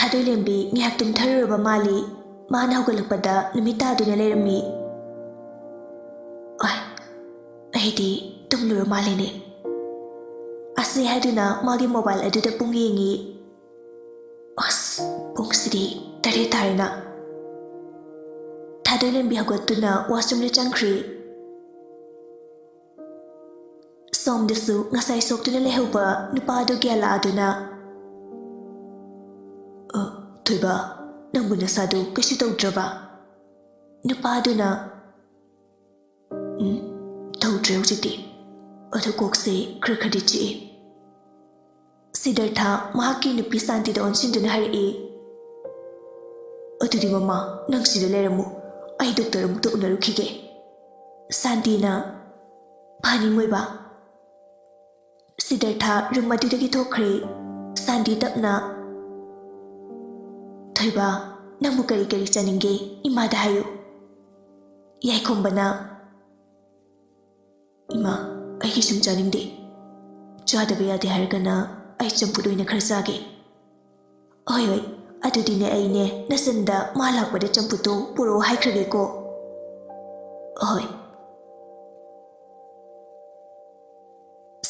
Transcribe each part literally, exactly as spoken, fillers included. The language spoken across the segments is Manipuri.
ꯊꯥꯗꯣꯏꯂꯦꯝꯕꯤ ꯉꯥꯏꯍꯥꯛ ꯇꯨꯝꯊꯔꯨꯔꯕ ꯃꯥꯜꯂꯤ꯫ ꯃꯥꯅ ꯍꯧꯒꯠꯂꯛꯄꯗ ꯅꯨꯃꯤꯠ ꯇꯥꯗꯨꯅ ꯂꯩꯔꯝꯃꯤ꯫ ꯑꯥꯏ, ꯑꯩꯗꯤ ꯇꯨꯝꯂꯨꯔ ꯃꯥꯜꯂꯦꯅꯦ꯫ ꯑꯁꯤ ꯍꯥꯏꯗꯨꯅ ꯃꯥꯒꯤ ꯃꯣꯕꯥꯏꯜ ꯑꯗꯨꯗ ꯄꯨꯡ ꯌꯦꯡꯉꯤ꯫ ꯑꯁ, ꯄꯨꯡꯁꯤꯗꯤ ꯇꯔꯦꯠ ꯇꯥꯔꯦꯅ꯫ ꯊꯥꯗꯣꯏꯂꯦꯝꯕꯤ ꯍꯧꯒꯠꯇꯨꯅ ꯋꯥꯁꯔꯨꯝꯗ ꯆꯪꯈ꯭ꯔꯤ꯫ ꯁꯣꯝꯗꯁꯨ ꯉꯁꯥꯏ ꯁꯣꯛꯇꯨꯅ ꯂꯩꯍꯧꯕ ꯅꯨꯄꯥꯗꯨ ꯒ꯭ꯌꯥꯟ ꯂꯥꯛꯑꯗꯨꯅ, "ꯑ, ꯊꯣꯏꯕ, ꯅꯪꯕꯨ ꯅꯁꯥꯗꯨ ꯀꯩꯁꯨ ꯇꯧꯗ꯭ꯔꯕ?" ꯅꯨꯄꯥꯗꯨꯅ, "ꯎꯝ, ꯇꯧꯗ꯭ꯔꯦ ꯍꯧꯖꯤꯛꯇꯤ꯫ ꯑꯗꯨ ꯀꯣꯛꯁꯦ ꯈꯔ ꯈꯔꯗꯤ ꯆꯤꯛꯏ꯫" ꯁꯤꯗꯔꯊ ꯃꯍꯥꯛꯀꯤ ꯅꯨꯄꯤ ꯁꯥꯟꯇꯤꯗ ꯑꯣꯟꯁꯤꯟꯗꯨꯅ ꯍꯥꯏꯔꯛꯏ, "ꯑꯗꯨꯗꯤ ꯃꯃꯥ, ꯅꯪ ꯁꯤꯗ ꯂꯩꯔꯝꯃꯨ, ꯑꯩ ꯗꯣꯛꯇꯔ ꯑꯃꯨꯛꯇ ꯎꯅꯔꯨꯈꯤꯒꯦ꯫" ꯁꯥꯟꯇꯤꯅ, "ꯐꯅꯤ ꯃꯣꯏꯕꯥ꯫" ꯁꯤꯗꯔꯊ ꯔꯨꯝ ꯑꯗꯨꯗꯒꯤ ꯊꯣꯛꯈ꯭ꯔꯦ꯫ ꯁꯥꯟꯇꯤ ꯇꯞꯅ, "ꯊꯣꯏꯕ, ꯅꯪꯕꯨ ꯀꯔꯤ ꯀꯔꯤ ꯆꯥꯅꯤꯡꯒꯦ? ꯏꯃꯥꯗ ꯍꯥꯏꯌꯨ꯫" ꯌꯥꯏꯈꯣꯝꯕꯅ, "ꯏꯃꯥ, ꯑꯩ ꯀꯩꯁꯨꯝ ꯆꯥꯅꯤꯡꯗꯦ꯫ ꯆꯥꯗꯕ ꯌꯥꯗꯦ ꯍꯥꯏꯔꯒꯅ ꯑꯩ ꯆꯝꯐꯨꯠ ꯑꯣꯏꯅ ꯈꯔ ꯆꯥꯒꯦ꯫" "ꯍꯣꯏ, ꯍꯣꯏ, ꯑꯗꯨꯗꯤꯅꯦ, ꯑꯩꯅꯦ ꯅꯆꯟꯗ ꯃꯥ ꯂꯥꯛꯄꯗ ꯆꯝꯐꯨꯠꯇꯣ ꯄꯨꯔꯛꯑꯣ ꯍꯥꯏꯈ꯭ꯔꯒꯦꯀꯣ꯫" "ꯍꯣꯏ꯫"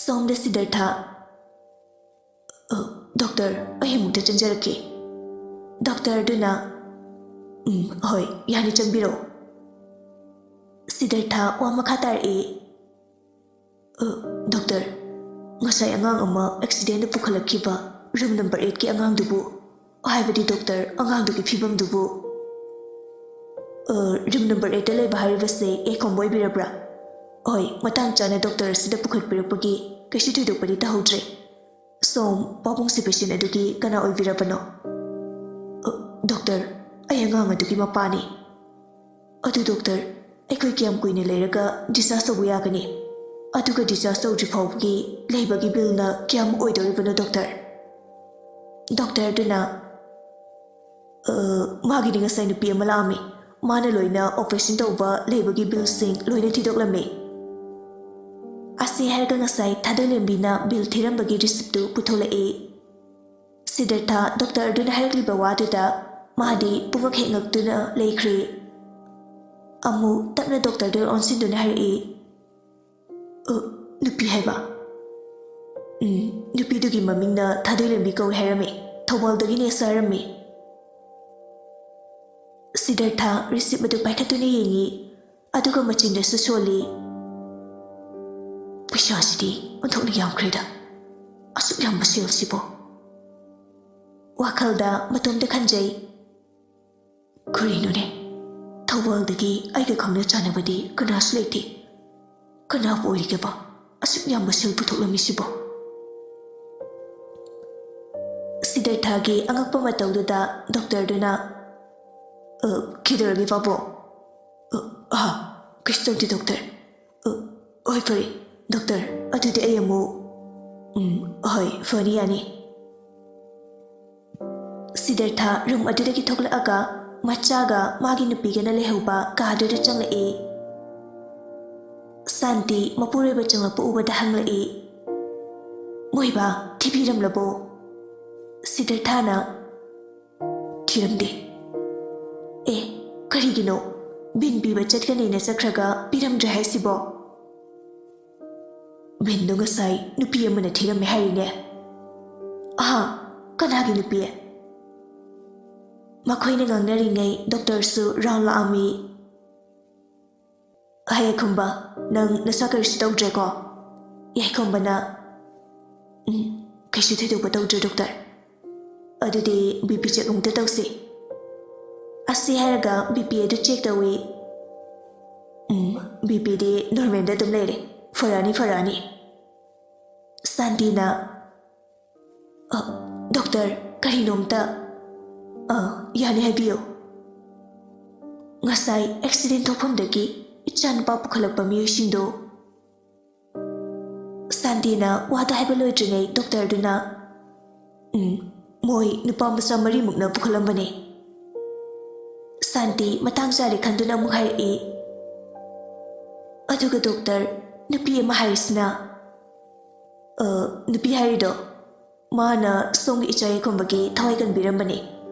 ꯁꯣꯝꯗ ꯁꯤꯗꯔꯊ, "ꯑ, ꯗꯣꯛꯇꯔ, ꯑꯩ ꯑꯃꯨꯛꯇ ꯆꯪꯖꯔꯛꯀꯦ꯫" ꯗꯣꯛꯇꯔꯗꯨꯅ, "ꯎꯝ, ꯍꯣꯏ, ꯌꯥꯅꯤ, ꯆꯪꯕꯤꯔꯛꯑꯣ꯫" ꯁꯤꯗꯔꯊ ꯋꯥ ꯃꯈꯥ ꯇꯥꯔꯛꯏ, "ꯑ, ꯗꯣꯛꯇꯔ, ꯉꯁꯥꯏ ꯑꯉꯥꯡ ꯑꯃ ꯑꯦꯛꯁꯤꯗꯦꯟꯗ ꯄꯨꯈꯠꯂꯛꯈꯤꯕ ꯔꯨꯝ ꯅꯝꯕꯔ ꯑꯩꯠꯀꯤ ꯑꯉꯥꯡꯗꯨꯕꯨ, ꯍꯥꯏꯕꯗꯤ ꯗꯣꯛꯇꯔ, ꯑꯉꯥꯡꯗꯨꯒꯤ ꯐꯤꯕꯝꯗꯨꯕꯨ, ꯑ, ꯔꯨꯝ ꯅꯝꯕꯔ ꯑꯩꯠꯇ ꯂꯩꯕ ꯍꯥꯏꯔꯤꯕꯁꯦ ꯌꯥꯏꯈꯣꯝꯕ ꯑꯣꯏꯕꯤꯔꯕ꯭ꯔꯥ?" "ꯍꯣꯏ, ꯃꯇꯥꯡ ꯆꯥꯅ ꯗꯣꯛꯇꯔ ꯑꯁꯤꯗ ꯄꯨꯈꯠꯄꯤꯔꯛꯄꯒꯤ ꯀꯩꯁꯨ ꯊꯣꯏꯗꯣꯛꯄꯗꯤ ꯇꯧꯍꯧꯗ꯭ꯔꯦ꯫ ꯁꯣꯝ, ꯄꯥꯕꯨꯡꯁꯦ ꯄꯦꯁꯦꯟ ꯑꯗꯨꯒꯤ ꯀꯅꯥ ꯑꯣꯏꯕꯤꯔꯕꯅꯣ?" "ꯑ, ꯗꯣꯛꯇꯔ, ꯑꯩ ꯑꯉꯥꯡ ꯑꯗꯨꯒꯤ ꯃꯄꯥꯅꯤ꯫" "ꯑꯗꯨ ꯗꯣꯛꯇꯔ, ꯑꯩꯈꯣꯏ ꯀꯌꯥꯝ ꯀꯨꯏꯅ ꯂꯩꯔꯒ ꯗꯤꯁꯆꯥꯔꯖ ꯇꯧꯕ ꯌꯥꯒꯅꯤ? ꯑꯗꯨꯒ ꯗꯤꯁꯆꯥꯔꯖ ꯇꯧꯗ꯭ꯔꯤ ꯐꯥꯎꯕꯒꯤ ꯂꯩꯕꯒꯤ ꯕꯤꯜꯅ ꯀꯌꯥꯃꯨꯛ ꯑꯣꯏꯗꯧꯔꯤꯕꯅꯣ ꯗꯣꯛꯇꯔ?" ꯗꯣꯛꯇꯔꯗꯨꯅ, "ꯑ, ꯃꯥꯒꯤꯗꯤ ꯉꯁꯥꯏ ꯅꯨꯄꯤ ꯑꯃ ꯂꯥꯛꯑꯝꯃꯤ꯫ ꯃꯥꯅ ꯂꯣꯏꯅ ꯑꯣꯄꯔꯦꯁꯟ ꯇꯧꯕ ꯂꯩꯕꯒꯤ ꯕꯤꯜꯁꯤꯡ ꯂꯣꯏꯅ ꯊꯤꯗꯣꯛꯂꯝꯃꯤ꯫" ꯑꯁꯤ ꯍꯥꯏꯔꯒ ꯉꯁꯥꯏ ꯊꯥꯗꯣꯏꯂꯦꯝꯕꯤꯅ ꯕꯤꯜ ꯊꯤꯔꯝꯕꯒꯤ ꯔꯤꯁꯤꯞꯇꯨ ꯄꯨꯊꯣꯛꯂꯛꯏ꯫ ꯁꯤꯗꯔꯊ ꯗꯣꯛꯇꯔ ꯑꯗꯨꯅ ꯍꯥꯏꯔꯛꯂꯤꯕ ꯋꯥꯗꯨꯗ ꯃꯥꯗꯤ ꯄꯨꯡꯉꯛ ꯍꯦꯛ ꯉꯛꯇꯨꯅ ꯂꯩꯈ꯭ꯔꯦ꯫ ꯑꯃꯨꯛ ꯇꯞꯅ ꯗꯣꯛꯇꯔꯗꯨ ꯑꯣꯟꯁꯤꯟꯗꯨꯅ ꯍꯥꯏꯔꯛꯏ, "ꯑ, ꯅꯨꯄꯤ ꯍꯥꯏꯕ?" "ꯎꯝ, ꯅꯨꯄꯤꯗꯨꯒꯤ ꯃꯃꯤꯡꯅ ꯊꯥꯗꯣꯏꯂꯝꯕꯤ ꯀꯧꯏ ꯍꯥꯏꯔꯝꯃꯤ꯫ ꯊꯧꯕꯥꯜꯗꯒꯤꯅꯦꯁꯨ ꯍꯥꯏꯔꯝꯃꯤ꯫" ꯁꯤꯗꯔꯊ ꯔꯤꯁꯤꯞ ꯑꯗꯨ ꯄꯥꯏꯈꯠꯇꯨꯅ ꯌꯦꯡꯉꯤ, ꯑꯗꯨꯒ ꯃꯆꯤꯟꯗꯁꯨ ꯁꯣꯜꯂꯤ꯫ "ꯄꯩꯁꯥꯁꯤꯗꯤ ꯑꯣꯟꯊꯣꯛꯅ ꯌꯥꯝꯈ꯭ꯔꯦꯗ, ꯑꯁꯨꯛ ꯌꯥꯝꯕ ꯁꯦꯜꯁꯤꯕꯣ?" ꯋꯥꯈꯜꯗ ꯃꯇꯣꯝꯇ ꯈꯟꯖꯩ꯫ "ꯀꯔꯤꯅꯣꯅꯦ, ꯊꯧꯕꯥꯜꯗꯒꯤ ꯑꯩꯒ ꯈꯪꯅ ꯆꯥꯟꯅꯕꯗꯤ ꯀꯅꯥꯁꯨ ꯂꯩꯇꯦ꯫ ꯀꯅꯥꯕꯨ ꯑꯣꯏꯔꯤꯒꯦꯕ ꯑꯁꯨꯛ ꯌꯥꯝꯕ ꯁꯦꯜ ꯄꯨꯊꯣꯛꯂꯝꯃꯤꯁꯤꯕꯣ?" ꯁꯤꯗꯔꯊꯒꯤ ꯑꯉꯛꯄ ꯃꯇꯧꯗꯨꯗ ꯗꯣꯛꯇꯔꯗꯨꯅ, "ꯑ, ꯀꯩꯗꯧꯔꯒꯦ ꯄꯥꯕꯨꯡ?" "ꯑ, ꯑꯍꯥ, ꯀꯩꯁꯨ ꯇꯧꯗꯦ ꯗꯣꯛꯇꯔ꯫ ꯑ, ꯍꯣꯏ, ꯐꯔꯦ ꯗꯣꯛꯇꯔ, ꯑꯗꯨꯗꯤ ꯑꯩ ꯑꯃꯨꯛ꯫" "ꯎꯝ, ꯍꯣꯏ, ꯐꯅꯤ, ꯌꯥꯅꯤ꯫" ꯁꯤꯗꯔꯊ ꯔꯨꯝ ꯑꯗꯨꯗꯒꯤ ꯊꯣꯛꯂꯛꯑꯒ ꯃꯆꯥꯒ ꯃꯥꯒꯤ ꯅꯨꯄꯤꯒꯅ ꯂꯩꯍꯧꯕ ꯀꯥꯗꯨꯗ ꯆꯪꯂꯛꯏ꯫ ꯁꯥꯟꯇꯤ ꯃꯄꯨꯔꯣꯏꯕ ꯆꯪꯂꯛꯄ ꯎꯕꯗ ꯍꯪꯂꯛꯏ, "ꯃꯣꯏꯕꯥ, ꯊꯤꯕꯤꯔꯝꯂꯕꯣ?" ꯁꯤꯗꯔꯊꯅ, "ꯊꯤꯔꯝꯗꯦ꯫" "ꯑꯦ, ꯀꯔꯤꯒꯤꯅꯣ? ꯕꯤꯟ ꯄꯤꯕ ꯆꯠꯀꯅꯦꯅ ꯆꯠꯈ꯭ꯔꯒ ꯄꯤꯔꯝꯗ꯭ꯔꯦ ꯍꯥꯏꯁꯤꯕꯣ?" "ꯕꯤꯟꯗꯣ ꯉꯁꯥꯏ ꯅꯨꯄꯤ ꯑꯃꯅ ꯊꯤꯔꯝꯃꯦ ꯍꯥꯏꯔꯤꯅꯦ꯫" "ꯑꯍꯥ, ꯀꯅꯥꯒꯤ ꯅꯨꯄꯤ?" ꯃꯈꯣꯏꯅ ꯉꯥꯡꯅꯔꯤꯉꯩ ꯗꯣꯛꯇꯔꯁꯨ ꯔꯥꯎꯟ ꯂꯥꯛꯑꯝꯃꯤ꯫ "ꯌꯥꯏꯈꯣꯝꯕ, ꯅꯪ ꯅꯁꯥ ꯀꯔꯤꯁꯨ ꯇꯧꯗ꯭ꯔꯦꯀꯣ?" ꯌꯥꯏꯈꯣꯝꯕꯅ, "ꯎꯝ, ꯀꯩꯁꯨ ꯊꯣꯏꯗꯣꯛꯄ ꯇꯧꯗ꯭ꯔꯦ ꯗꯣꯛꯇꯔ꯫ ꯑꯗꯨꯗꯤ ꯕꯤ ꯄꯤ ꯆꯦꯛ ꯑꯃꯨꯛꯇ ꯇꯧꯁꯤ꯫" ꯑꯁꯤ ꯍꯥꯏꯔꯒ ꯕꯤ ꯄꯤ ꯑꯗꯨ ꯆꯦꯛ ꯇꯧꯏ꯫ "ꯎꯝ, ꯕꯤ ꯄꯤꯗꯤ ꯅꯣꯔꯃꯦꯜꯗ ꯑꯗꯨꯝ ꯂꯩꯔꯦ꯫ ꯐꯔꯛꯑꯅꯤ, ꯐꯔꯛꯑꯅꯤ꯫" ꯁꯥꯟꯇꯤꯅ, "ꯑ, ꯗꯣꯛꯇꯔ, ꯀꯔꯤꯅꯣꯝꯇ꯫" "ꯑ, ꯌꯥꯅꯤ, ꯍꯥꯏꯕꯤꯌꯨ꯫" "ꯉꯁꯥꯏ ꯑꯦꯛꯁꯤꯗꯦꯟ ꯊꯣꯛꯐꯝꯗꯒꯤ ꯏꯆꯥꯅꯨꯄꯥ ꯄꯨꯈꯠꯂꯛꯄ ꯃꯤꯑꯣꯏꯁꯤꯡꯗꯣ꯫" ꯁꯥꯟꯇꯤꯅ ꯋꯥꯗꯣ ꯍꯥꯏꯕ ꯂꯣꯏꯗ꯭ꯔꯤꯉꯩ ꯗꯣꯛꯇꯔꯗꯨꯅ, "ꯎꯝ, ꯃꯣꯏ ꯅꯨꯄꯥ ꯃꯆꯥ ꯃꯔꯤꯃꯨꯛꯅ ꯄꯨꯈꯠꯂꯝꯕꯅꯦ꯫" ꯁꯥꯟꯇꯤ ꯃꯇꯥꯡ ꯆꯥꯔꯦ ꯈꯟꯗꯨꯅ ꯑꯃꯨꯛ ꯍꯥꯏꯔꯛꯏ, "ꯑꯗꯨꯒ ꯗꯣꯛꯇꯔ, ꯅꯨꯄꯤ ꯑꯃ ꯍꯥꯏꯔꯤꯁꯤꯅ?" "ꯑ, ꯅꯨꯄꯤ ꯍꯥꯏꯔꯤꯗꯣ?" ꯃꯥꯅ ꯁꯣꯝꯒꯤ ꯏꯆꯥ ꯌꯥꯏꯈꯣꯝꯕꯒꯤ ꯊꯋꯥꯏ ꯀꯟꯕꯤꯔꯝꯕꯅꯤ꯫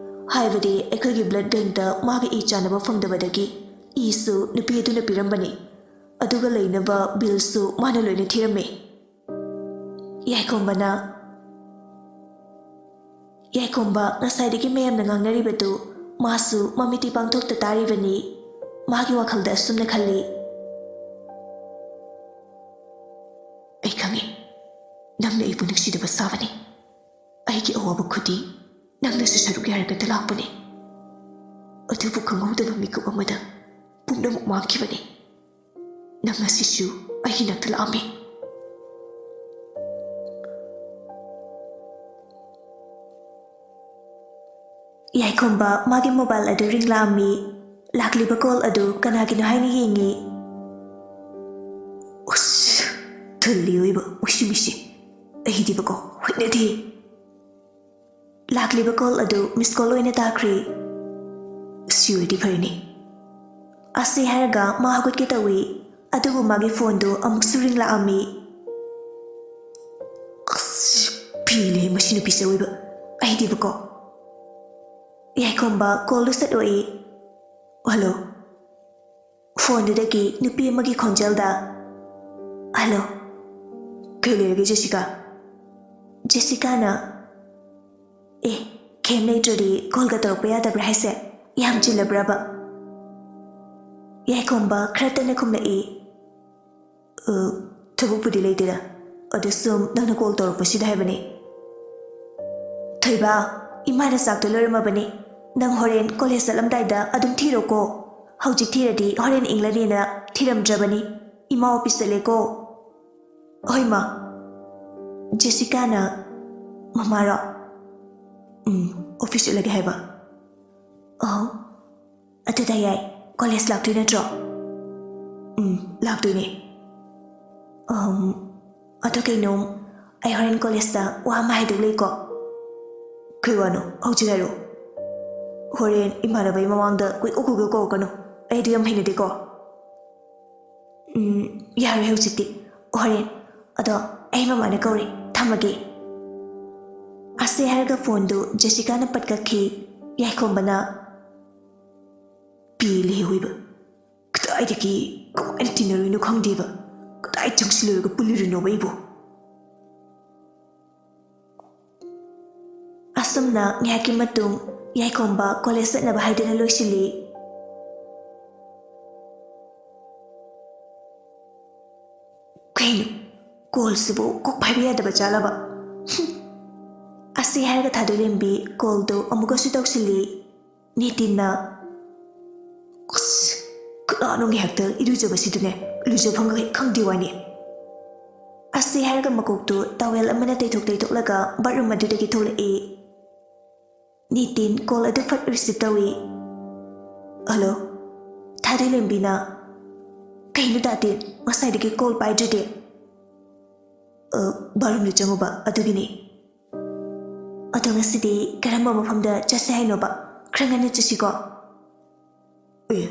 ꯍꯥꯏꯕꯗꯤ ꯑꯩꯈꯣꯏꯒꯤ blood bankꯇ ꯃꯥꯒꯤ ꯏ ꯆꯥꯟꯅꯕ ꯐꯪꯗꯕꯗꯒꯤ ꯏꯁꯨ ꯅꯨꯄꯤ ꯑꯗꯨꯅ ꯄꯤꯔꯝꯕꯅꯤ꯫ ꯑꯗꯨꯒ ꯂꯩꯅꯕ billꯁꯨ ꯃꯥꯅ ꯂꯣꯏꯅ ꯊꯤꯔꯝꯃꯤ꯫ ꯌꯥꯏꯈꯣꯝꯕꯅ, ꯌꯥꯏꯈꯣꯝꯕ ꯉꯁꯥꯏꯗꯒꯤ ꯃꯌꯥꯝꯅ ꯉꯥꯡꯅꯔꯤꯕꯗꯨ ꯃꯥꯁꯨ ꯃꯃꯤꯠꯇꯤ ꯄꯥꯡꯊꯣꯛꯇ ꯇꯥꯔꯤꯕꯅꯤ꯫ ꯃꯥꯒꯤ ꯋꯥꯈꯜꯗ ꯑꯁꯨꯝꯅ ꯈꯜꯂꯤ, "ꯑꯩ ꯈꯪꯉꯤ, ꯅꯪꯅ ꯑꯩꯕꯨ ꯅꯨꯡꯁꯤꯗꯕ ꯁꯥꯕꯅꯤ꯫ ꯑꯩꯒꯤ ꯑꯋꯥꯕ ꯈꯨꯗꯤꯡ ꯅꯪꯅꯁꯨ ꯁꯔꯨꯛ ꯌꯥꯔꯒꯇ ꯂꯥꯛꯄꯅꯤ꯫ ꯑꯗꯨꯕꯨ ꯈꯪꯍꯧꯗꯕ ꯃꯤꯀꯨꯞ ꯑꯃꯗ ꯄꯨꯝꯅꯃꯛ ꯃꯥꯡꯈꯤꯕꯅꯤ꯫ ꯅꯪ ꯉꯁꯤꯁꯨ ꯑꯩꯒꯤ ꯅꯥꯛꯇ ꯂꯥꯛꯑꯝꯃꯤ꯫" ꯌꯥꯏꯈꯣꯝꯕ ꯃꯥꯒꯤ mobile ꯑꯗꯨ ring ꯂꯥꯛꯑꯝꯃꯤ꯫ ꯂꯥꯛꯂꯤꯕ call ꯑꯗꯨ ꯀꯅꯥꯒꯤꯅꯣ ꯍꯥꯏꯅ ꯌꯦꯡꯉꯤ꯫ "ꯑꯁ, ꯇꯜꯂꯤ ꯑꯣꯏꯕ ꯃꯁꯤ ꯃꯤꯁꯤ꯫ ꯑꯩꯗꯤꯕꯀꯣ ꯍꯩꯅꯗꯦ꯫" ꯂꯥꯛꯂꯤꯕ call ꯑꯗꯨ miss call ꯑꯣꯏꯅ ꯇꯥꯈ꯭ꯔꯦ꯫ "ꯁꯤ ꯑꯣꯏꯔꯗꯤ ꯐꯔꯦꯅꯦ꯫" ꯑꯁꯤ ꯍꯥꯏꯔꯒ ꯃꯥ ꯍꯧꯒꯠꯀꯦ ꯇꯧꯏ, ꯑꯗꯨꯕꯨ ꯃꯥꯒꯤ phoneꯗꯨ ꯑꯃꯨꯛꯁꯨ ring ꯂꯥꯛꯑꯝꯃꯤ꯫ "ꯑꯁ, ꯄꯦꯜꯂꯦ ꯃꯁꯤ ꯅꯨꯄꯤꯁꯦ ꯑꯣꯏꯕ꯫ ꯑꯩꯗꯤꯕꯀꯣ꯫" ꯌꯥꯏꯈꯣꯝꯕ callꯗꯨ ꯁꯠ ꯑꯣꯛꯏ꯫ "Hello꯫" Phoneꯗꯨꯗꯒꯤ ꯅꯨꯄꯤ ꯑꯃꯒꯤ ꯈꯣꯟꯖꯦꯜꯗ, "Hello, ꯀꯩ ꯂꯩꯔꯒꯦ ꯖꯦꯁꯤꯀꯥ?" ꯖꯦꯁꯤꯀꯥꯅ, "ꯑꯦ, ꯀꯩꯝ ꯂꯩꯇ꯭ꯔꯗꯤ callꯒ ꯇꯧꯔꯛꯄ ꯌꯥꯗꯕ꯭ꯔꯥ ꯍꯥꯏꯁꯦ? ꯌꯥꯝ ꯆꯤꯜꯂꯕ꯭ꯔꯕ?" ꯌꯥꯏꯈꯣꯝꯕ ꯈꯔ ꯇꯟꯅ ꯈꯨꯝꯂꯛꯏ, "ꯑ, ꯊꯕꯛꯄꯨꯗꯤ ꯂꯩꯇꯦꯗ, ꯑꯗꯨ ꯁꯨꯝ ꯅꯪꯅ call ꯇꯧꯔꯛꯄꯁꯤꯗ ꯍꯥꯏꯕꯅꯤ꯫" "ꯊꯣꯏꯕ, ꯏꯃꯥꯅ ꯆꯥꯛꯇꯣ ꯂꯣꯏꯔꯝꯃꯕꯅꯤ꯫ ꯅꯪ ꯍꯣꯔꯦꯟ college ꯆꯠꯂꯝꯗꯥꯏꯗ ꯑꯗꯨꯝ ꯊꯤꯔꯣꯀꯣ꯫ ꯍꯧꯖꯤꯛ ꯊꯤꯔꯗꯤ ꯍꯣꯔꯦꯟ ꯏꯪꯂꯅꯤꯅ ꯊꯤꯔꯝꯗ꯭ꯔꯕꯅꯤ꯫ ꯏꯃꯥ office ꯆꯠꯂꯦꯀꯣ꯫" "ꯍꯣꯏ, ꯃꯥ꯫" ꯖꯦꯁꯤꯀꯥꯅ, "ꯃꯃꯥꯔꯣ?" "ꯎꯝ, office ꯆꯠꯂꯒꯦ ꯍꯥꯏꯕ꯫" "ꯑꯣ, ꯑꯗꯨꯗ ꯌꯥꯏ꯫ College ꯂꯥꯛꯇꯣꯏ ꯅꯠꯇ꯭ꯔꯣ?" "ꯎꯝ, ꯂꯥꯛꯇꯣꯏꯅꯦ꯫" "ꯑꯍꯝ, ꯑꯗꯣ ꯀꯩꯅꯣ, ꯑꯩ ꯍꯣꯔꯦꯟ collegeꯇ ꯋꯥ ꯑꯃ ꯍꯥꯏꯗꯧ ꯂꯩꯀꯣ꯫" "ꯀꯩ ꯋꯥꯅꯣ? ꯍꯧꯖꯤꯛ ꯍꯥꯏꯔꯣ꯫" "ꯍꯣꯔꯦꯟ ꯏꯃꯥꯟꯅꯕꯒꯤ ꯃꯃꯥꯡꯗ ꯀꯣꯏꯀꯧ ꯀꯧꯗꯧ ꯀꯧꯔꯛꯀꯅꯨ꯫ ꯑꯩ ꯑꯗꯨ ꯌꯥꯝ ꯍꯩꯅꯗꯦꯀꯣ꯫" "ꯎꯝ, ꯌꯥꯔꯣꯏ ꯍꯧꯖꯤꯛꯇꯤ꯫ ꯍꯣꯔꯦꯟ꯫ ꯑꯗꯣ ꯑꯩ ꯃꯃꯥꯅ ꯀꯧꯔꯦ꯫ ꯊꯝꯃꯒꯦ꯫" ꯑꯁꯤ ꯍꯥꯏꯔꯒ ꯐꯣꯟꯗꯨ ꯖꯦꯁꯤꯀꯥꯅ ꯄꯠ ꯀꯛꯈꯤ꯫ ꯌꯥꯏꯈꯣꯝꯕꯅ, "ꯄꯦꯜꯂꯦ ꯑꯑꯣꯏꯕ꯫ ꯀꯗꯥꯏꯗꯒꯤ ꯀꯃꯥꯏꯅ ꯇꯤꯟꯅꯔꯨꯏꯅꯣ ꯈꯪꯗꯦꯕ꯫ ꯀꯗꯥꯏ ꯆꯪꯁꯤꯜꯂꯨꯔꯒ ꯄꯨꯜꯂꯨꯔꯤꯅꯣꯕ ꯑꯩꯕꯨ?" ꯑꯁꯨꯝꯅ ꯉꯥꯏꯍꯥꯛꯀꯤ ꯃꯇꯨꯡ ꯌꯥꯏꯈꯣꯝꯕ ꯀꯣꯂꯦꯖ ꯆꯠꯅꯕ ꯍꯥꯏꯗꯨꯅ ꯂꯣꯏꯁꯤꯜꯂꯤ꯫ ꯀꯩꯅꯣ, ꯀꯣꯜꯁꯤꯕꯨ ꯀꯣꯛ ꯄꯥꯏꯕ ꯌꯥꯗꯕ ꯖꯥꯠꯂꯕ? ꯍꯨꯝ꯫ ꯑꯁꯤ ꯍꯥꯏꯔꯒ ꯊꯥꯗꯣꯏꯂꯦꯝꯕꯤ ꯀꯣꯜꯗꯨ ꯑꯃꯨꯛꯀꯁꯨ ꯇꯧꯁꯤꯜꯂꯤ꯫ ꯅꯤꯇꯤꯟꯅ, "ꯑꯁ, ꯀꯅꯥꯅꯣ ꯉꯥꯏꯍꯥꯛꯇ ꯏꯔꯨꯖꯕꯁꯤꯗꯅꯦ ꯂꯨꯖꯐꯝꯒ ꯍꯦꯛ ꯈꯪꯗꯦ ꯋꯥꯅꯤ?" ꯑꯁꯤ ꯍꯥꯏꯔꯒ ꯃꯀꯣꯛꯇꯨ ꯇꯥꯋꯦꯜ ꯑꯃꯅ ꯇꯩꯊꯣꯛ ꯇꯩꯊꯣꯛꯂꯒ ꯕꯥꯠꯔꯨꯝ ꯑꯗꯨꯗꯒꯤ ꯊꯣꯛꯂꯛꯏ꯫ ꯅꯤꯇꯤꯟ ꯀꯣꯜ ꯑꯗꯨ ꯐꯠ ꯔꯤꯁꯤꯞ ꯇꯧꯏ꯫ "ꯍꯜꯂꯣ?" ꯊꯥꯗꯣꯏꯂꯦꯝꯕꯤꯅ, "ꯀꯩꯅꯣ ꯗꯥꯇꯤꯟ, ꯉꯁꯥꯏꯗꯒꯤ ꯀꯣꯜ ꯄꯥꯏꯗ꯭ꯔꯤꯗꯤ?" "ꯑ, ꯕꯥꯠꯔꯨꯝꯗ ꯆꯪꯉꯨꯕ, ꯑꯗꯨꯒꯤꯅꯤ꯫" "ꯑꯗꯣ ꯉꯁꯤꯗꯤ ꯀꯔꯝꯕ ꯃꯐꯝꯗ ꯆꯠꯁꯦ ꯍꯥꯏꯅꯣꯕ? ꯈꯔ ꯉꯟꯅ ꯆꯠꯁꯤꯀꯣ?" "ꯑꯦ,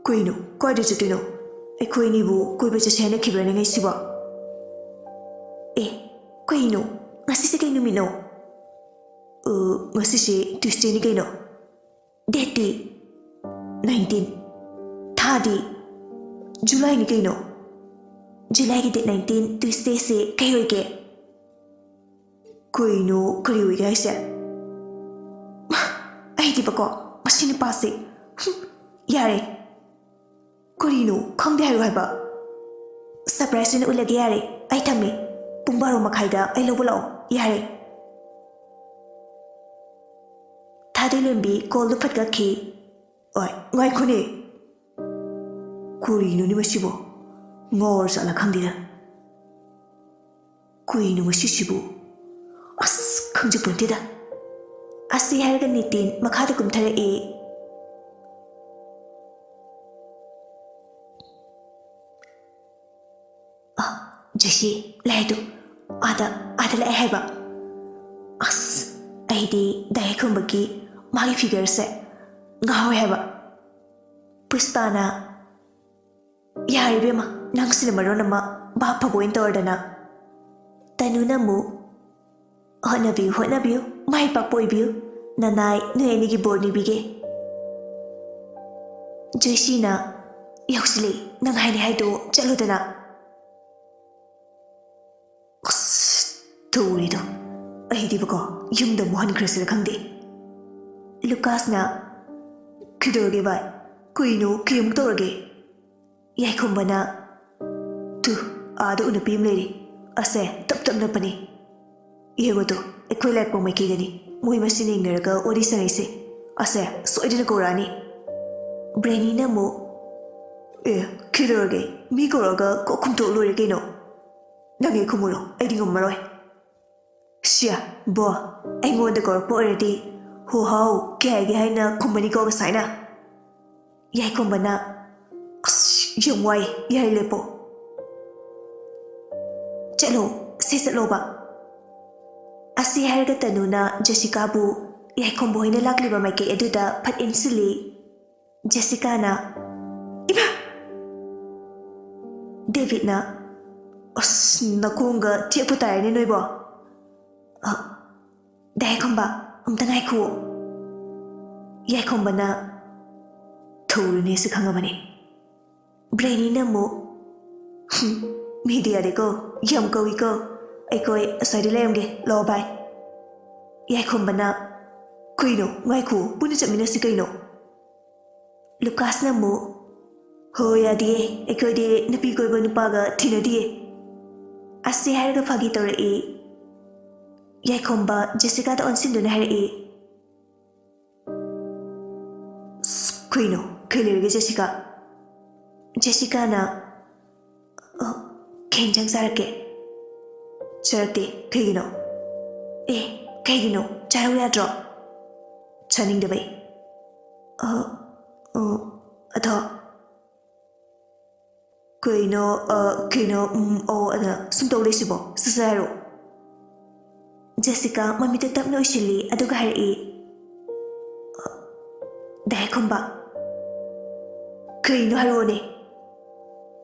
ꯀꯩꯅꯣ? ꯀꯥꯏꯗ ꯆꯠꯇꯣꯏꯅꯣ? ꯑꯩꯈꯣꯏ ꯑꯅꯤꯕꯨ ꯀꯣꯏꯕ ꯆꯠꯁꯦ ꯍꯥꯏꯅꯈꯤꯕ꯭ꯔꯥꯅꯦ ꯉꯁꯤꯕꯣ?" "ꯑꯦ, ꯀꯩꯅꯣ? ꯉꯁꯤꯁꯦ ꯀꯩ ꯅꯨꯃꯤꯠꯅꯣ?" "ꯑ, ꯉꯁꯤꯁꯦ ꯇ꯭ꯌꯨꯁꯗꯦꯅꯤ ꯀꯩꯅꯣ꯫" "ꯗꯦꯠꯇꯤ?" "ꯅꯥꯏꯟꯇꯤꯟ꯫" "ꯊꯥꯗꯤ?" "ꯖꯨꯂꯥꯏꯅꯤ ꯀꯩꯅꯣ꯫" "ꯖꯨꯂꯥꯏꯒꯤ ꯗꯦꯠ ꯅꯥꯏꯟꯇꯤꯟ ꯇ꯭ꯌꯨꯁꯗꯦꯁꯦ ꯀꯩ ꯑꯣꯏꯒꯦ?" "ꯀꯩꯅꯣ, ꯀꯔꯤ ꯑꯣꯏꯒꯦ ꯍꯥꯏꯁꯦ?" ꯃꯥ, ꯑꯩꯗꯤꯕꯀꯣ, ꯃꯁꯤ ꯅꯨꯄꯥꯁꯦ, ꯍꯨꯝ, ꯌꯥꯔꯦ꯫ ꯀꯔꯤꯅꯣ ꯈꯪꯗꯦ ꯍꯥꯏꯌꯨ ꯍꯥꯏꯕ? ꯁꯔꯄ꯭ꯔꯥꯏꯖ ꯑꯣꯏꯅ ꯎꯠꯂꯒꯦ, ꯌꯥꯔꯦ꯫ ꯑꯩ ꯊꯝꯃꯦ꯫ ꯄꯨꯡ ꯕꯥꯔꯣ ꯃꯈꯥꯏꯗ ꯑꯩ ꯂꯧꯕ ꯂꯥꯛꯑꯣ, ꯌꯥꯔꯦ꯫ ꯊꯥꯗꯣꯏꯂꯦꯝꯕꯤ ꯀꯣꯜꯗꯨ ꯐꯠ ꯀꯛꯈꯤ꯫ ꯑꯣꯏ, ꯉꯥꯏꯈꯣꯅꯦ꯫ ꯀꯔꯤꯅꯣꯅꯦ ꯃꯁꯤꯕꯣ? ꯉꯥꯎꯔ ꯆꯠꯂ ꯈꯪꯗꯦꯗ꯫ ꯀꯩꯅꯣ ꯉꯁꯤꯁꯤꯕꯨ? ꯑꯁ, ꯈꯪꯖꯄꯣꯟꯇꯦꯗ꯫ ꯑꯁꯤ ꯍꯥꯏꯔꯒ ꯅꯤꯇꯤꯟ ꯃꯈꯥꯗ ꯀꯨꯝꯊꯔꯛꯑꯦ꯫ "ꯑ, ꯖꯦꯁꯤ, ꯂꯥꯛꯑꯦ ꯇꯨ꯫ ꯑꯥꯗ, ꯑꯥꯗ ꯂꯥꯛꯑꯦ ꯍꯥꯏꯕ꯫ ꯑꯁ, ꯑꯩꯗꯤ ꯗꯥ ꯌꯥꯏꯈꯣꯝꯕꯒꯤ ꯃꯥꯒꯤ ꯐꯤꯒꯔꯁꯦ ꯉꯥꯎꯋꯦ ꯍꯥꯏꯕ꯫" ꯄꯨꯁꯄꯥꯅ, "ꯌꯥꯔꯦ ꯏꯕꯦꯝꯃ, ꯅꯪꯁꯤꯅ ꯃꯔꯣꯟ ꯑꯃ ꯚꯥꯞ ꯐꯕ ꯑꯣꯏꯅ ꯇꯧꯔꯗꯅ꯫" ꯇꯅꯨꯅ ꯑꯃꯨꯛ, ꯍꯣꯠꯅꯕꯤꯌꯨ, ꯍꯣꯠꯅꯕꯤꯌꯨ, ꯃꯥꯏ ꯄꯥꯛꯄ ꯑꯣꯏꯕꯤꯌꯨ꯫ ꯅꯅꯥꯏ ꯅꯣꯏ ꯑꯅꯤꯒꯤ ꯕꯣꯔ ꯅꯤꯕꯤꯒꯦ꯫ ꯖꯣꯏꯁꯤꯅ, "ꯌꯧꯁꯤꯜꯂꯦ, ꯅꯪ ꯍꯥꯏꯅꯤ ꯍꯥꯏꯗꯣ ꯆꯠꯂꯨꯗꯅ"꯫ ꯑꯁ, ꯇꯧꯔꯤꯗꯣ꯫ ꯑꯩꯗꯤꯕꯀꯣ, ꯌꯨꯝꯗ ꯑꯃꯨꯛ ꯍꯟꯈ꯭ꯔꯁꯤꯔ ꯈꯪꯗꯦ꯫ ꯂꯨꯀꯥꯁꯅ, "ꯀꯩꯗꯧꯔꯒꯦ ꯚꯥꯏ? ꯀꯩꯅꯣ, ꯀꯩꯃꯨꯛ ꯇꯧꯔꯒꯦ?" ꯌꯥꯏꯈꯣꯝꯕꯅ, "ꯇꯨ, ꯑꯥꯗ ꯎꯅꯄꯤ ꯑꯃ ꯂꯩꯔꯤ꯫ ꯑꯁꯦ, ꯇꯞ ꯇꯞ ꯅꯞꯄꯅꯤ꯫ ꯌꯦꯡꯉꯨ ꯇꯨ, ꯑꯩꯈꯣꯏ ꯂꯥꯛꯄ ꯃꯥꯏꯀꯩꯗꯅꯤ꯫ ꯃꯣꯏ ꯃꯁꯦꯟ ꯌꯦꯡꯅꯔꯒ ꯋꯥꯔꯤ ꯁꯥꯟꯅꯩꯁꯦ꯫ ꯑꯁꯦ, ꯁꯣꯏꯗꯅ ꯀꯧꯔꯛꯑꯅꯤ"꯫ ꯕ꯭ꯔꯦꯅꯤꯅ ꯑꯃꯨꯛ, "ꯑꯦ, ꯀꯩꯗꯧꯔꯒꯦ? ꯃꯤ ꯀꯧꯔꯛꯑꯒ ꯀꯣꯛ ꯈꯨꯝꯇꯣꯛ ꯂꯣꯏꯔꯦ ꯀꯩꯅꯣ꯫ ꯅꯪ ꯍꯦꯛ ꯈꯨꯝꯃꯨꯔꯣ, ꯑꯩꯗꯤ ꯉꯝꯃꯔꯣꯏ"꯫ "ꯁꯤꯌꯥ, ꯕꯣ, ꯑꯩꯉꯣꯟꯗ ꯀꯧꯔꯛꯄ ꯑꯣꯏꯔꯗꯤ ꯍꯣ ꯍꯥꯎ ꯀꯩ ꯍꯥꯏꯒꯦ ꯍꯥꯏꯅ ꯈꯨꯝꯃꯅꯤꯀꯣ ꯉꯁꯥꯏꯅ"꯫ ꯌꯥꯏꯈꯣꯝꯕꯅ, "ꯑꯁ, ꯌꯥꯝ ꯋꯥꯏ, ꯌꯥꯏ, ꯂꯦꯞꯄꯣ꯫ ꯆꯠꯂꯣ, ꯁꯤ ꯆꯠꯂꯣꯕ"꯫ ꯑꯁꯤ ꯍꯥꯏꯔꯒ ꯇꯅꯨꯅ ꯖꯦꯁꯤꯀꯥꯕꯨ ꯌꯥꯏꯈꯣꯝꯕ ꯍꯣꯏꯅ ꯂꯥꯛꯂꯤꯕ ꯃꯥꯏꯀꯩ ꯑꯗꯨꯗ ꯐꯠ ꯏꯟꯁꯤꯜꯂꯤ꯫ ꯖꯦꯁꯤꯀꯥꯅ, "ꯏꯃꯥ!" ꯗꯦꯕꯤꯠꯅ, "ꯑꯁ, ꯅꯈꯣꯡꯒ ꯊꯦꯛꯄ ꯇꯥꯔꯦꯅꯦ ꯅꯣꯏꯕꯣ꯫ ꯑ, ꯗꯥ ꯌꯥꯏꯈꯣꯝꯕ, ꯑꯝꯇ ꯉꯥꯏꯈꯨꯑꯣ"꯫ ꯌꯥꯏꯈꯣꯝꯕꯅ ꯊꯧꯔꯨꯅꯦꯁꯨ ꯈꯪꯉꯕꯅꯦ꯫ ꯕ꯭ꯔꯦꯅꯤꯅ ꯑꯃꯨꯛ, "ꯍꯨꯝ, ꯃꯤꯗꯤ ꯌꯥꯗꯦꯀꯣ, ꯌꯥꯝ ꯀꯧꯏꯀꯣ꯫ ꯑꯩꯈꯣꯏ ꯑꯁ꯭ꯋꯥꯏꯗ ꯂꯩꯔꯝꯒꯦ, ꯂꯥꯛꯑꯣ ꯚꯥꯏ"꯫ ꯌꯥꯏꯈꯣꯝꯕꯅ, "ꯀꯩꯅꯣ, ꯉꯥꯏꯈꯨꯑꯣ, ꯄꯨꯟꯅ ꯆꯠꯃꯤꯟꯅꯁꯤ ꯀꯩꯅꯣ"꯫ ꯂꯨꯀꯥꯁꯅ ꯑꯃꯨꯛ, "ꯍꯣ, ꯌꯥꯗꯤꯌꯦ, ꯑꯩꯈꯣꯏꯗꯤ ꯅꯨꯄꯤ ꯀꯣꯏꯕ ꯅꯨꯄꯥꯒ ꯊꯤꯅꯗꯤꯌꯦ"꯫ ꯑꯁꯤ ꯍꯥꯏꯔꯒ ꯐꯥꯒꯤ ꯇꯧꯔꯛꯏ꯫ ꯌꯥꯏꯈꯣꯝꯕ ꯖꯦꯁꯤꯀꯥꯗ ꯑꯣꯟꯁꯤꯟꯗꯨꯅ ꯍꯥꯏꯔꯛꯏ, "ꯑꯁ, ꯀꯩꯅꯣ, ꯀꯩ ꯂꯩꯔꯒꯦ ꯖꯦꯁꯤꯀꯥ?" ꯖꯦꯁꯤꯀꯥꯅ, "ꯑ, ꯀꯩ ꯏꯟꯖꯥꯡ ꯆꯥꯔꯛꯀꯦ?" "ꯆꯥꯔꯛꯇꯦ꯫ ꯀꯩꯒꯤꯅꯣ?" "ꯑꯦ, ꯀꯩꯒꯤꯅꯣ? ꯆꯥꯔꯧ ꯌꯥꯗ꯭ꯔꯣ?" "ꯆꯥꯅꯤꯡꯗꯕꯩ"꯫ "ꯑ, ꯑ, ꯑꯗꯣ"꯫ "ꯀꯩꯅꯣ, ꯑ, ꯀꯩꯅꯣ, ꯎꯝ, ꯑꯣ, ꯑꯅ ꯁꯨꯝ ꯇꯧ ꯂꯩꯁꯤꯕꯣ? ꯁꯠ ꯁꯠ ꯍꯥꯏꯔꯛꯑꯣ"꯫ ꯖꯦꯁꯤꯀꯥ ꯃꯃꯤꯠꯇ ꯇꯞꯅ ꯎꯏꯁꯤꯜꯂꯤ, ꯑꯗꯨꯒ ꯍꯥꯏꯔꯛꯏ, "ꯑ, ꯗꯥ ꯌꯥꯏꯈꯣꯝꯕ"꯫ "ꯀꯩꯅꯣ, ꯍꯥꯏꯔꯛꯑꯣꯅꯦ"꯫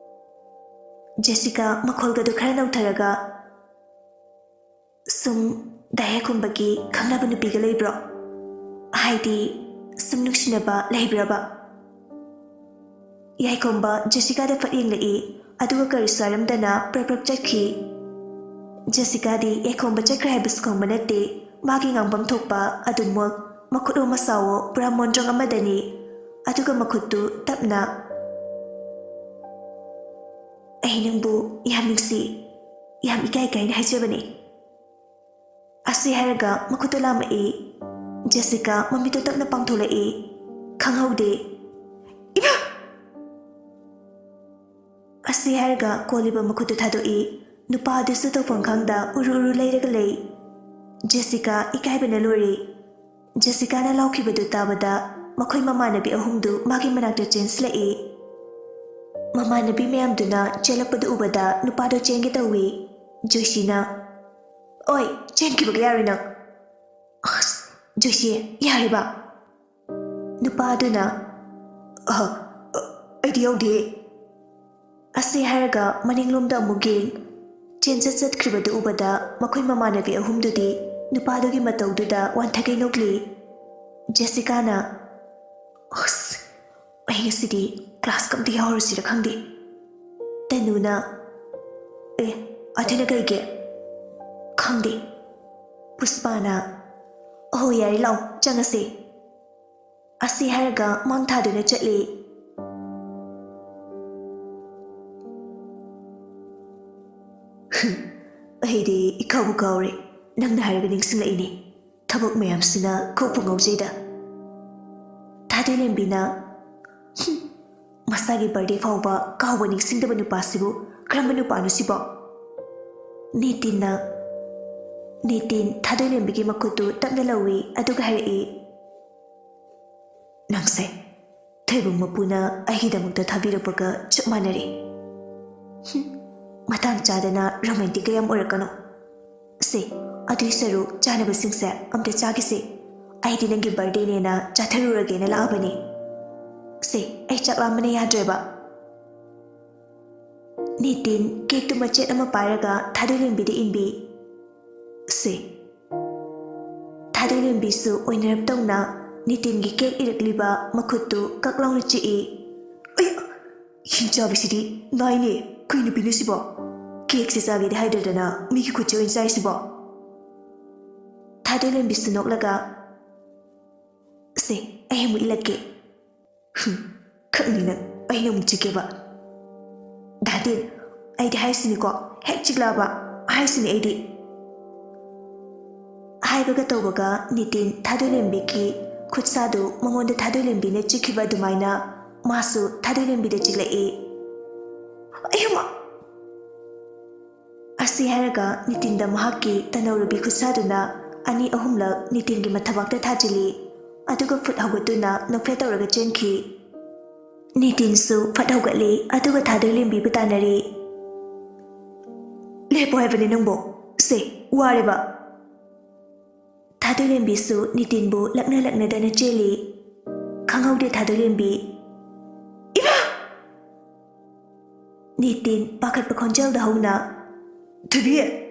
ꯖꯦꯁꯤꯀꯥ ꯃꯈꯣꯜꯒꯗꯨ ꯈꯔ ꯅꯧꯊꯔꯒ, "ꯁꯨꯝ ꯗꯥ ꯌꯥꯏꯈꯣꯝꯕꯒꯤ ꯈꯪꯅꯕ ꯅꯨꯄꯤꯒ ꯂꯩꯕ꯭ꯔꯣ? ꯍꯥꯏꯗꯤ, ꯁꯨꯝ ꯅꯨꯡꯁꯤꯅꯕ ꯂꯩꯕ꯭ꯔꯕ? ꯌꯥꯏꯈꯣꯝꯕ ꯖꯦꯁꯤꯀꯥꯗ ꯐꯠ ꯌꯦꯡꯂꯛꯏ, ꯑꯗꯨꯒ ꯀꯔꯤꯁꯨ ꯍꯥꯏꯔꯝꯗꯅ ꯄ꯭ꯔꯞ ꯄ꯭ꯔꯞ ꯆꯠꯈꯤ꯫ ꯖꯦꯁꯤꯀꯥꯗꯤ ꯌꯥꯏꯈꯣꯝꯕ ꯆꯠꯈ꯭ꯔꯦ ꯍꯥꯏꯕꯁꯨ ꯈꯪꯕ ꯅꯠꯇꯦ꯫ ꯃꯥꯒꯤ ꯉꯥꯡꯐꯝ ꯊꯣꯛꯄ ꯑꯗꯨꯃꯛ, ꯃꯈꯨꯠ ꯑꯣ ꯃꯁꯥꯋꯣ ꯄꯨꯔꯥ ꯃꯣꯟꯗ꯭ꯔꯪ ꯑꯃꯗꯅꯤ꯫ ꯑꯗꯨꯒ ꯃꯈꯨꯠꯇꯨ ꯇꯞꯅ, "ꯑꯩ ꯅꯪꯕꯨ ꯌꯥꯝ ꯅꯨꯡꯁꯤ, ꯌꯥꯝ ꯏꯀꯥꯏ ꯀꯥꯏꯅ ꯍꯥꯏꯖꯕꯅꯤ"꯫ ꯑꯁꯤ ꯍꯥꯏꯔꯒ ꯃꯈꯨꯠꯇꯨ ꯂꯥꯝꯃꯛꯏ꯫ ꯖꯦꯁꯤꯀꯥ ꯃꯃꯤꯠꯇꯨ ꯇꯞꯅ ꯄꯥꯡꯊꯣꯛꯂꯛꯏ꯫ ꯈꯪꯍꯧꯗꯦ꯫ "ꯏꯃꯥ!" ꯑꯁꯤ ꯍꯥꯏꯔꯒ ꯀꯣꯜꯂꯤꯕ ꯃꯈꯨꯠꯇꯨ ꯊꯥꯗꯣꯛꯏ꯫ ꯅꯨꯄꯥ ꯑꯗꯨꯁꯨ ꯇꯧꯐꯝ ꯈꯪꯗ ꯎꯔꯨ ꯎꯔꯨ ꯂꯩꯔꯒ ꯂꯩ꯫ ꯖꯦꯁꯤꯀꯥ ꯏꯀꯥꯏꯕꯅ ꯂꯣꯏꯔꯦ꯫ ꯖꯦꯁꯤꯀꯥꯅ ꯂꯥꯎꯈꯤꯕꯗꯨ ꯇꯥꯕꯗ ꯃꯈꯣꯏ ꯃꯃꯥꯟꯅꯕꯤ ꯑꯍꯨꯝꯗꯨ ꯃꯥꯒꯤ ꯃꯅꯥꯛꯇ ꯆꯦꯟꯁꯤꯜꯂꯛꯏ꯫ ꯃꯃꯥꯟꯅꯕꯤ ꯃꯌꯥꯝꯗꯨꯅ ꯆꯦꯜꯂꯛꯄꯗꯨ ꯎꯕꯗ ꯅꯨꯄꯥꯗꯣ ꯆꯦꯟꯒꯦ ꯇꯧꯏ꯫ ꯖꯣꯏꯁꯤꯅ, "ꯑꯣꯏ, ꯆꯦꯟꯈꯤꯕꯒ ꯌꯥꯔꯣꯏ ꯅꯪ!" "ꯑꯁ, ꯖꯣꯏꯁꯤ, ꯌꯥꯔꯦꯕ!" ꯅꯨꯄꯥꯗꯨꯅ, "ꯑ, ꯑ, ꯑꯩꯗꯤ ꯌꯥꯎꯗꯦ!" ꯑꯁꯤ ꯍꯥꯏꯔꯒ ꯃꯅꯤꯡꯂꯣꯝꯗ ꯑꯃꯨꯛ ꯌꯦꯡ꯫ ꯆꯦꯟꯆꯠ ꯆꯠꯈ꯭ꯔꯤꯕꯗꯨ ꯎꯕꯗ ꯃꯈꯣꯏ ꯃꯃꯥꯟꯅꯕꯤ ꯑꯍꯨꯝꯗꯨꯗꯤ ꯅꯨꯄꯥꯗꯨꯒꯤ ꯃꯇꯧꯗꯨꯗ ꯋꯥꯟꯊꯒꯩ ꯅꯣꯛꯂꯤ꯫ ꯖꯦꯁꯤꯀꯥꯅ, "ꯑꯁ, ꯑꯩ ꯉꯁꯤꯗꯤ ꯀ꯭ꯂꯥꯁꯀ ꯑꯝꯇ ꯌꯥꯎꯔꯨꯁꯤꯔ ꯈꯪꯗꯦ"꯫ ꯇꯅꯨꯅ, "ꯑꯦ, ꯑꯗꯨꯅ ꯀꯩꯒꯤ?" "ꯈꯪꯗꯦ"꯫ ꯄꯨꯁꯄꯥꯅ, "ꯑꯍꯣ, ꯌꯥꯔꯦ, ꯂꯥꯛꯑꯣ, ꯆꯪꯉꯁꯦ"꯫ ꯑꯁꯤ ꯍꯥꯏꯔꯒ ꯃꯥꯡ ꯊꯥꯗꯨꯅ ꯆꯠꯂꯤ꯫ "ꯑꯩꯗꯤ ꯏꯀꯥꯎꯕꯨ ꯀꯥꯎꯔꯦ, ꯅꯪꯅ ꯍꯥꯏꯔꯒ ꯅꯤꯡꯁꯤꯡꯂꯛꯏꯅꯦ꯫ ꯊꯕꯛ ꯃꯌꯥꯝꯁꯤꯅ ꯀꯣꯛꯄꯨ ꯉꯥꯎꯖꯩꯗ"꯫ ꯊꯥꯗꯣꯏꯂꯦꯝꯕꯤꯅ, "ꯍꯨꯝ, ꯃꯁꯥꯒꯤ ꯕꯥꯔꯗꯦ ꯐꯥꯎꯕ ꯀꯥꯎꯕ ꯅꯤꯡꯁꯤꯡꯗꯕ ꯅꯨꯄꯥꯁꯤꯕꯨ ꯀꯔꯝꯕ ꯅꯨꯄꯥꯅꯣ ꯁꯤꯕꯣ?" ꯅꯤꯇꯤꯟꯅ, ꯅꯤꯇꯤꯟ ꯊꯥꯗꯣꯏꯂꯦꯝꯕꯤꯒꯤ ꯃꯈꯨꯠꯇꯨ ꯇꯞꯅ ꯂꯧꯏ, ꯑꯗꯨꯒ ꯍꯥꯏꯔꯛꯏ, "ꯅꯪꯁꯦ ꯊꯣꯏꯕꯨꯡ ꯃꯄꯨꯅ ꯑꯩꯒꯤꯗꯃꯛꯇ ꯊꯥꯕꯤꯔꯛꯄꯒ ꯆꯞ ꯃꯥꯟꯅꯔꯦ꯫ ꯍꯨꯝ, ꯃꯇꯥꯡ ꯆꯥꯗꯅ ꯔꯣꯃꯥꯟꯇꯤꯛꯀ ꯌꯥꯝ ꯑꯣꯏꯔꯛꯀꯅꯨ꯫ ꯁꯦ, ꯑꯗꯨꯏ ꯁꯔꯨꯛ ꯆꯥꯅꯕꯁꯤꯡꯁꯦ ꯑꯝꯇ ꯆꯥꯈꯤꯁꯦ꯫ ꯑꯩꯗꯤ ꯅꯪꯒꯤ ꯕꯥꯔꯗꯦꯅꯦꯅ ꯆꯥꯊꯔꯨꯔꯒꯦꯅ ꯂꯥꯛꯑꯕꯅꯦ꯫ ꯁꯦ, ꯑꯩ ꯆꯥꯛ ꯂꯥꯝꯕꯅ ꯌꯥꯗ꯭ꯔꯦꯕ"꯫ ꯅꯤꯇꯤꯟ ꯀꯦꯛꯇꯨ ꯃꯆꯦꯠ ꯑꯃ ꯄꯥꯏꯔꯒ ꯊꯥꯗꯣꯏꯂꯦꯝꯕꯤꯗ ꯏꯟꯕꯤ꯫ "ꯁꯦ, ꯊꯥꯗꯣꯏꯂꯦꯝꯕꯤꯁꯨ ꯑꯣꯏꯅꯔꯞ ꯇꯧꯅ ꯅꯤꯇꯤꯟꯒꯤ ꯀꯦꯛ ꯏꯔꯛꯂꯤꯕ ꯃꯈꯨꯠꯇꯨ ꯀꯛ ꯂꯥꯎꯅ ꯆꯤꯛꯏ꯫ "ꯑꯩ, ꯍꯤꯡꯆꯥꯕꯤꯁꯤꯗꯤ ꯅꯥꯏꯅꯦ, ꯀꯩ ꯅꯨꯄꯤꯅꯣ ꯁꯤꯕꯣ? ꯀꯦꯛꯁꯦ ꯆꯥꯒꯦꯗꯤ ꯍꯥꯏꯗ꯭ꯔꯗꯅ ꯃꯤꯒꯤ ꯈꯨꯠꯁꯦ ꯑꯣꯏꯅ ꯆꯥꯏꯁꯤꯕꯣ?" ꯊꯥꯗꯣꯏꯂꯦꯝꯕꯤꯁꯨ ꯅꯣꯛꯂꯒ, "ꯁꯦ, ꯑꯩ ꯑꯃꯨꯛ ꯏꯜꯂꯛꯀꯦ꯫" "ꯍꯨꯝ, ꯈꯛꯅꯤ ꯅꯪ, ꯑꯩꯅ ꯑꯃꯨꯛ ꯆꯤꯛꯀꯦꯕ꯫ ꯗꯥꯗꯤꯟ, ꯑꯩꯗꯤ ꯍꯥꯏꯁꯤꯅꯤꯀꯣ, ꯍꯦꯛ ꯆꯤꯛꯂꯛꯑꯕ ꯍꯥꯏꯁꯤꯅꯤ ꯑꯩꯗꯤ꯫" ꯍꯥꯏꯕꯒ ꯇꯧꯕꯒ ꯅꯤꯇꯤꯟ ꯊꯥꯗꯣꯏꯂꯦꯝꯕꯤꯒꯤ ꯈꯨꯠꯁꯥꯗꯨ ꯃꯉꯣꯟꯗ ꯊꯥꯗꯣꯏꯂꯦꯝꯕꯤꯅ ꯆꯤꯛꯈꯤꯕ ꯑꯗꯨꯃꯥꯏꯅ ꯃꯥꯁꯨ ꯊꯥꯗꯣꯏꯂꯦꯝꯕꯤꯗ ꯆꯤꯛꯂꯛꯏ꯫ "ꯑꯌꯨꯝꯃ!" ꯑꯁꯤ ꯍꯥꯏꯔꯒ ꯅꯤꯇꯤꯟꯗ ꯃꯍꯥꯛꯀꯤ ꯇꯅꯧꯔꯨꯕꯤ ꯈꯨꯠꯁꯥꯗꯨꯅ ꯑꯅꯤ ꯑꯍꯨꯝꯂꯛ ꯅꯤꯇꯤꯟꯒꯤ ꯃꯊꯕꯥꯛꯇ ꯊꯥꯖꯤꯜꯂꯤ꯫ ꯑꯗꯨꯒ ꯐꯨꯠ ꯍꯧꯒꯠꯇꯨꯅ ꯅꯣꯛꯐꯦꯠ ꯇꯧꯔꯒ ꯆꯦꯟꯈꯤ꯫ ꯅꯤꯇꯤꯟꯁꯨ ꯐꯠ ꯍꯧꯒꯠꯂꯤ, ꯑꯗꯨꯒ ꯊꯥꯗꯣꯏꯂꯦꯝꯕꯤꯕꯨ ꯇꯥꯟꯅꯔꯤ꯫ "ꯂꯦꯞꯄꯣ ꯍꯥꯏꯕꯅꯤ ꯅꯪꯕꯣ꯫ ꯁꯦ, ꯋꯥꯔꯦꯕ꯫" ꯊꯥꯗꯣꯏꯂꯦꯝꯕꯤꯁꯨ ꯅꯤꯇꯤꯟꯕꯨ ꯂꯛꯅ ꯂꯛꯅꯗꯅ ꯆꯦꯜꯂꯤ꯫ ꯈꯪꯍꯧꯗꯦ ꯊꯥꯗꯣꯏꯂꯦꯝꯕꯤ꯫ "ꯏꯃꯥ!" ꯅꯤꯇꯤꯟ ꯄꯥꯈꯠꯄ ꯈꯣꯟꯖꯦꯜꯗ ꯍꯧꯅ, "ꯊꯣꯏꯕꯤ!"